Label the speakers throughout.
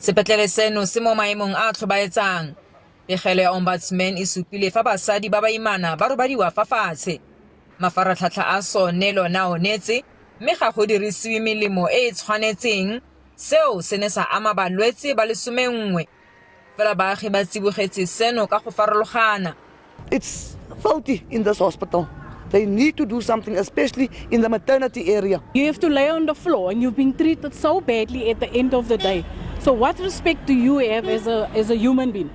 Speaker 1: Sepetlele seno se mo maemong a a tlhobaetsang. Pegelo ya Ombudsman e supile fa basadi ba baimana ba robadiwa fa fatshe. Mafaratlhatlha a sone lone a onetse mme ga go dirisiwe melemo e e tshwanetseng. Seo se ne sa ama balwetse ba le somenngwe. Fela baagi ba tsibogetse seno ka go farologana.
Speaker 2: It's filthy in this hospital. They need to do something, especially in the maternity area.
Speaker 3: You have to lay on the floor and you've been treated so badly at the end of the day. So what respect do you have as a human being?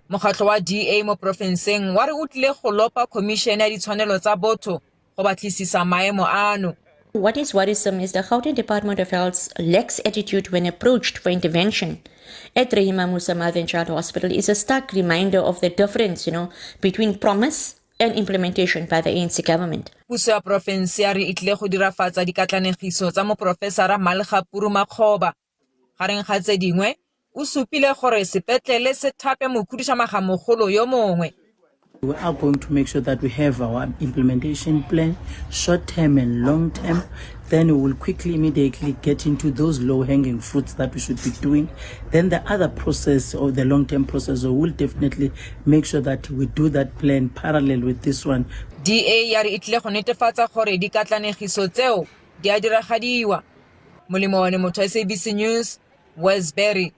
Speaker 1: Mokgatlho wa DA mo porofenseng wa re o tlile go lopa Khomišene ya Ditshwanelo tsa Botho go batlisisa maemo ano.
Speaker 4: What is worrisome is the Gauteng Department of Health's lax attitude when approached for intervention at Rahima Moosa Mother and Child Hospital is a stark reminder of the difference between promise and implementation by the ANC government.
Speaker 1: Puso ya porofense ya re e tlile go dirafatsa dikatlanegiso tsa moporofesara Malegapuru Makgoba. Gareng ga tse dingwe, o supile gore sepetlele se thape mokhuduthamagamogolo yo mongwe.
Speaker 5: We are going to make sure that we have our implementation plan, short term and long term. Then we will quickly, immediately get into those low hanging fruits that we should be doing. Then the other process or the long term process, we will definitely make sure that we do that plan parallel with this one.
Speaker 1: DA ya re e tlile go netefatsa gore dikatlanegiso tseo di a diragadiwa. Molemo one motho, SABC News, Westbury.